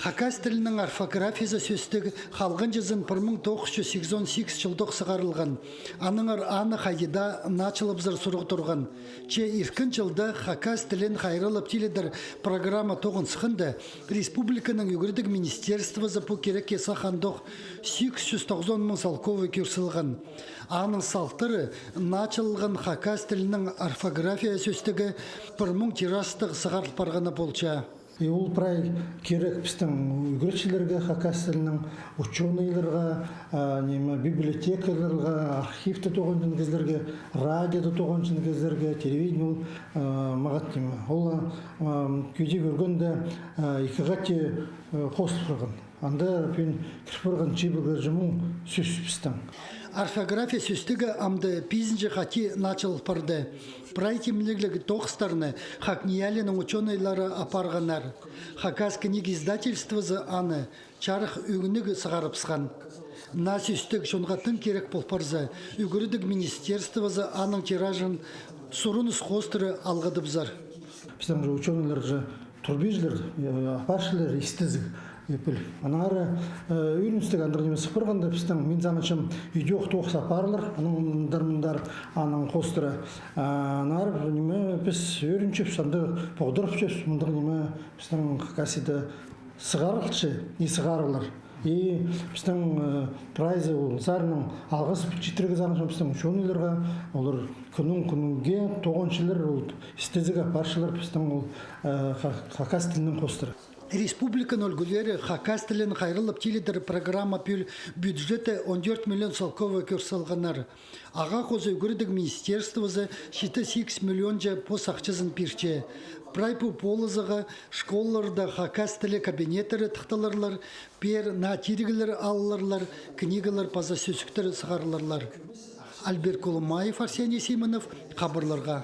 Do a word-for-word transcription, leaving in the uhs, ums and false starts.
Хакас тілінің орфографиязы сӧстіг халғанҷызын пір муң тоғыс чӱс сигізон сигіс чылдох сығарылған. Аннаңар аны хайди даа начылабызар сурығ турған. Че ирткен чылда хакас тілін хайраллап тиледір программа тоғын сыхханда, республиканың ӱгредіг министерствозы пу кирекке сах андох сигіс чӱс тоғызон муң салковай кӧр салған. Аның салтары начылған хакас тілінің орфография сӧстігі пір муң тиражтығ сығарыл парғаны полча. И ол прай кирек пістің ӱгретчілерге, хакас тілінің учёныйларға, а, ниме, библиотекарьларға, архивте тоғынчатхан кізілерге, радиода тоғынчатхан кізілерге, телевидение ол, а, мағат ниме. Ол, а, кӧдей кӧргенде, а, ікі хати, а, хостырған. Анда пӱӱн кір парған чибіргі чӱс муң сӧс пістің. Орфография сӧстігі амды пизінҷі хати начылыл парды. Прай тимнегліг тоғыстарны ХакНИИЯЛИ-ның учёныйлары апарғаннар. Хакас книга издательствозы аны чарых ӧңніг сығарыбысхан. Наа сӧстіг чонға тың кирек пол парза, ӱгредіг министерствозы аның тиражын сурыныс хоостыра алғадыбызар. Пістің же учёныйлар же турбинҷылар, э, апарчалар истезіг, э, піл. Аннаңар, э, ӧріністіг андағ ниме сых парғанда, пістің, мин санапчам, идӧк тоғыс апарылар, анаң андар-мындар, анаң хоостыра. А, аннаңар ниме, піс ӧрінчебіс, анда поғдарыпчабыс, мындағ ниме пістің Хакасияда сығарылча, не сығарылар. И пістің, э, прайзы ол саринаң алғыс читірерге санапчам пістің учёныйларға, олар кӱннің кӱнге тоғынчалар, ол истезіг апарчалар пістің ол, э, ха-, хакас тілінең хоостыра. Республиканың ӱлгӱлері хакас тілін хайраллап тиледір программа пӱӱл бюджеті он тӧрт миллион салковай кӧр салғаннар. Ағаа хоза ӱгредіг министерствозы читі-сигіс миллионҷа пос ахчазын пирче. Прай пу полызыға школаларда хакас тілі кабинеттері тыхталарлар, пеер наа тиріглер алыларлар, книгалар паза сӧсіктер сығарыларлар. Альберт Кулумаев, Арсений Симонов, хабарларға.